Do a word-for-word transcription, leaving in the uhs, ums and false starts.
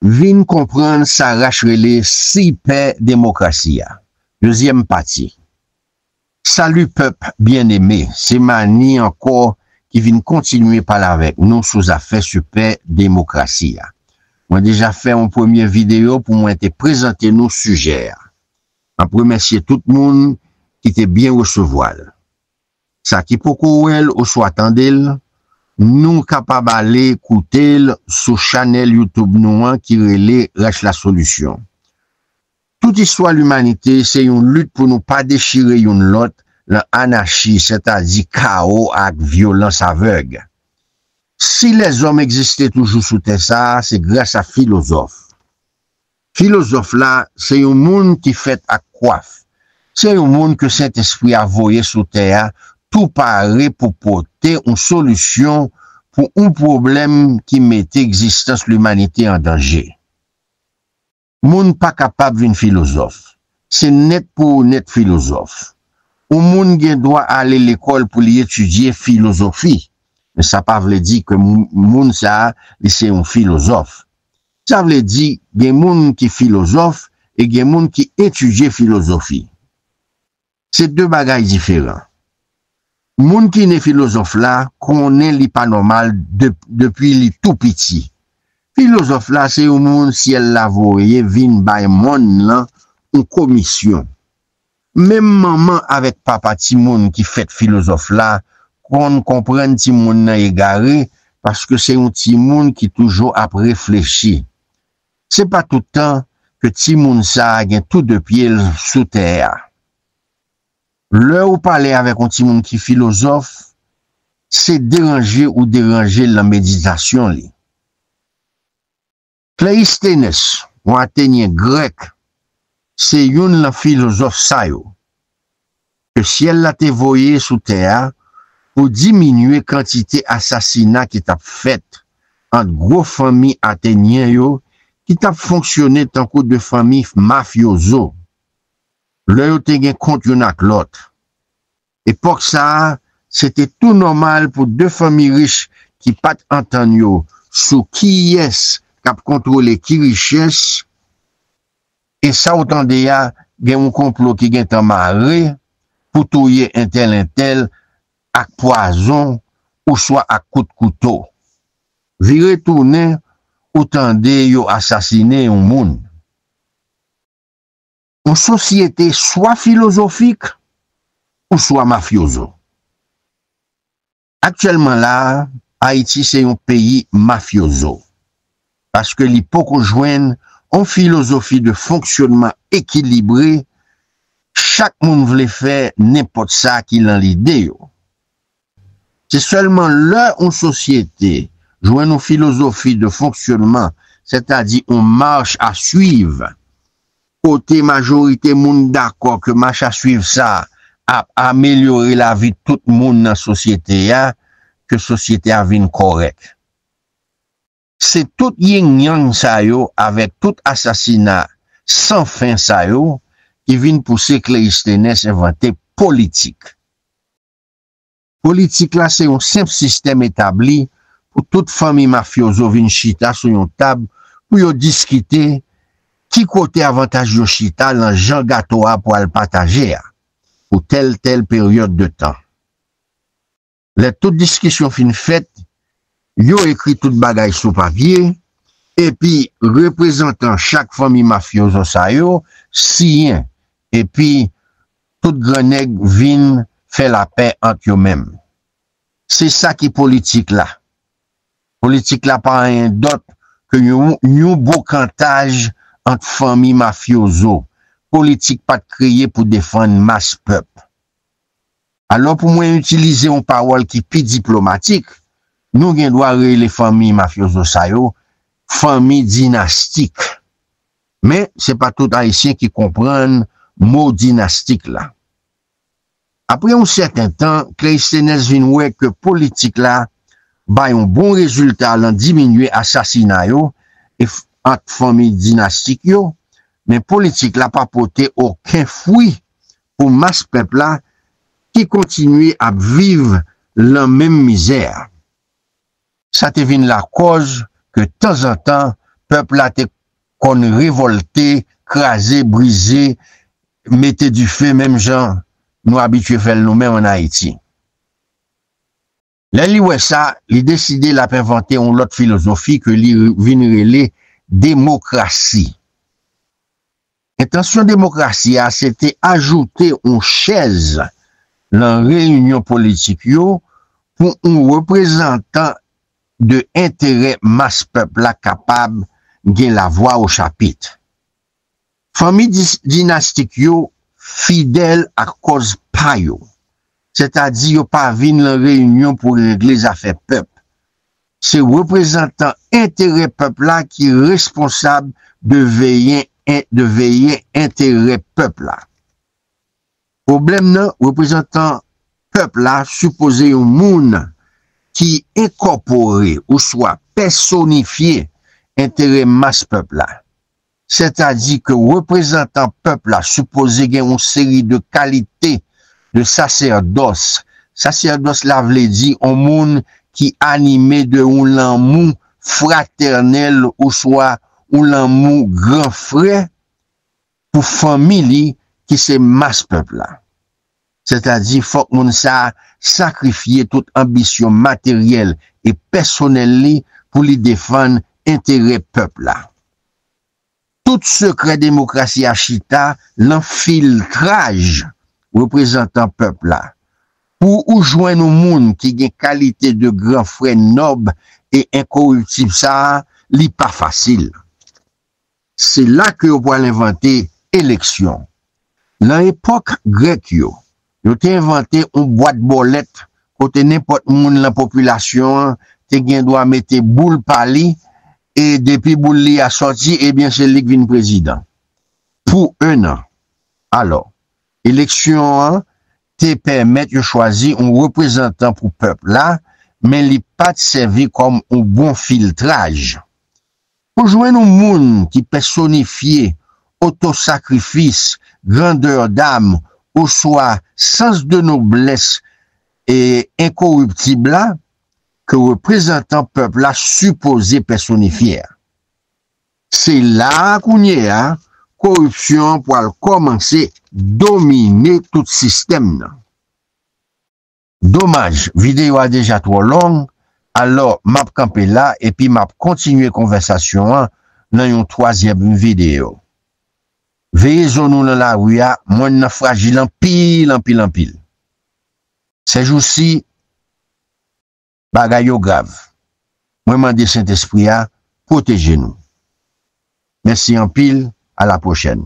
Vin konprann sa Rach rele sipè demokrasi a. Dezyèm pati. Salut peuple bien-aimé, se Mani ankò ki vin kontinye pale avèk nou sou zafè sipè demokrasi a. Mwen deja fè yon premye videyo pou mwen te prezante nou sijè a. M ap remèsye tout moun ki te byen resevwa l. Sa ki poko wè l oswa tande l, nou kapab ale koute l sou chanèl YouTube nou an ki rele Rach la Solisyon. Tout istwa limanite se yon lit pou nou pa dechire youn lòt lan anachi, sètadi kawo ak vyolans avèg. Si lèzòm egziste toujou sou tè sa a, se gras a filozòf. Filozòf la, se yon moun ki fèt ak kwaf. Se yon moun ke Sentespri a voye sou tè a, tou pare pou pote yon solisyon pou yon pwoblèm ki mete egzistans limanite an danje. Moun pa kapab vin filozòf. Se nèt pou ou nèt filozòf. Yon moun gen dwa ale lekòl pou li etidye filozofi, men sa pa vle di ke moun, moun sa a, li se yon filozòf. Sa vle di, gen moun ki filozòf e gen moun ki etidye filozofi. Se de bagay diferan. Moun ki ne filozòf la konnen li pa nòmal de, depi li tou piti. Filozòf la se yon moun syèl la voye vin bay monn lan yon komisyon. Menm manman avèk papa timoun ki fèt filozòf la konn konprann timoun nan egare, paske se yon timoun ki toujou ap reflechi. Se pa tout tan ke timoun sa a gen tou de pye l sou tè a. Lè ou pale avèk yon timoun ki filozòf, se deranje ou deranje l nan meditasyon li. Kleyistènès, yon Atenyen grèk, se youn nan filozòf sa yo, ke syèl la te voye sou tè a pou diminye kantite asasina ki t ap fèt ant gwo fanmi Atenyen yo ki t ap fonksyone tankou de fanmi mafyozo, lè yo te gen kont youn ak lòt. Epòk sa a, se te tou nòmal pou de fanmi rich ki pa t antann yo sou kiyès k ap kontwole ki richès, e sa w tande a, gen yon konplo ki gentan mare pou touye entèl entèl ak pwazon oswa ak kout kouto. Vire tounen, ou tande yo asasinen yon moun. Yon sosyete swa filozofik ou swa mafyozo. Aktyèlman la a, Ayiti se yon peyi mafyozo, paske li poko jwenn yon filozofi de fonksyonman ekilibre, chak moun vle fè nenpòt sa ki lan lide yo. Se sèlman lè yon sosyete jwenn yon filozofi de fonksyonman, sètadi yon mach a swiv, kote majorite moun dakò ke mach a swiv sa a ap amelyore lavi tout moun nan sosyete a, ke sosyete a vin kòrèk. Se tout yin-yang sa yo avèk tout asasina san fen sa yo ki vin pouse Kleyistènès envante politik. Politik la se yon senp sistèm etabli pou tout fanmi mafyozo vin chita sou yon tab pou yo diskite ki kote avantaj yo chita lan jan gato a pwal pataje a pou tèl tèl peryòd de tan. Lè tout diskisyon fin fèt, yo ekri tout bagay sou papye, epi reprezantan chak fanmi mafyozo sa yo siyen, epi tout grannèg vin fè lapè ant yo menm. Se sa ki politik la. Politik la pa anyen dòt ke yon, yon bokantaj ant fanmi mafyozo. Politik pa t kreye pou defann mas pèp. Alò, pou mwen itilize yon pawòl ki pi diplomatik, nou gen dwa rele fanmi mafyozo sa yo fanmi dinastik. Men, se pa tout Ayisyen ki konprann mo dinastik la. Apre yon sèten tan, Kleyistènès vin wè ke politik la bay yon bon rezilta lan diminye asasina yo e f-, ant fanmi dinastik yo, men politik la pa pote okenn fwi pou mas pèp la ki kontinye ap viv lan menm mizè a. Sa te vin lakòz ke tanzantan pèp la te konn revòlte, kraze, brize, mete dife, menm jan nou abitye fè l nou menm ann Ayiti. Lè li wè sa, li deside l ap envante yon lòt filozofi ke li vin rele demokrasi. Entansyon demokrasi a se te ajoute yon chèz nan reyinyon politik yo pou yon reprezantan de enterè mas pèp la kapab gen lavwa o chapit. Fanmi dis- dinastik yo fidèl ak kòz pa yo, sètadi yo pa vin nan reyinyon pou regle zafè pèp. Se reprezantan enterè pèp la ki responsab de veye, de veye enterè pèp la. Pwoblèm nan, reprezantan pèp la sipoze yon moun ki enkòpore oswa pèsonifye enterè mas pèp la. Sètadi ke reprezantan pèp la sipoze gen yon seri de kalite de sasèdòs. Sasèdòs la vle di yon moun ki anime de yon lanmou fratènèl oswa yon lanmou gran frè pou fanmi li ki se mas pèp la. Sètadi, fòk moun sa a sakrifye tout anbisyon materyèl e pèsonèl li pou li defann enterè pèp la. Tout sekrè demokrasi a chita nan filtraj reprezantan pèp la. Pou ou jwenn yon moun ki gen kalite de gran frè nòb e enkoriptib sa a, li pa fasil. Se la ke yo pral envante eleksyon. Nan epòk grèk yo, yo te envante yon bwat bòlèt kote nenpòt moun nan popilasyon an te gen dwa mete boul pa li, e depi boul li a sòti, ebyen, se li k vin prezidan pou en an. Alò, eleksyon an te pèmèt yo chwazi yon reprezantan pou pèp la, men li pa t sèvi kòm yon bon filtraj. Pou jwenn yon moun ki pèsonifye otosakrifis, grandè dam, oswa sans de noblès e enkoriptib la, ke reprezantan pèp la sipoze pèsonifye a. Se la a kounye a, koripsyon an pral kòmanse domine tout sistèm nan. Domaj, videyo a deja twò long, alò m ap kanpe la epi m ap kontinye konvèsasyon an nan yon twazyèm videyo. Veye zo nou nan lari a, monn nan frajil anpil, anpil, anpil. Sèjousi, bagay yo grav. Mwen mande Sentespri a pwoteje nou. Mèsi anpil, a la pwochèn.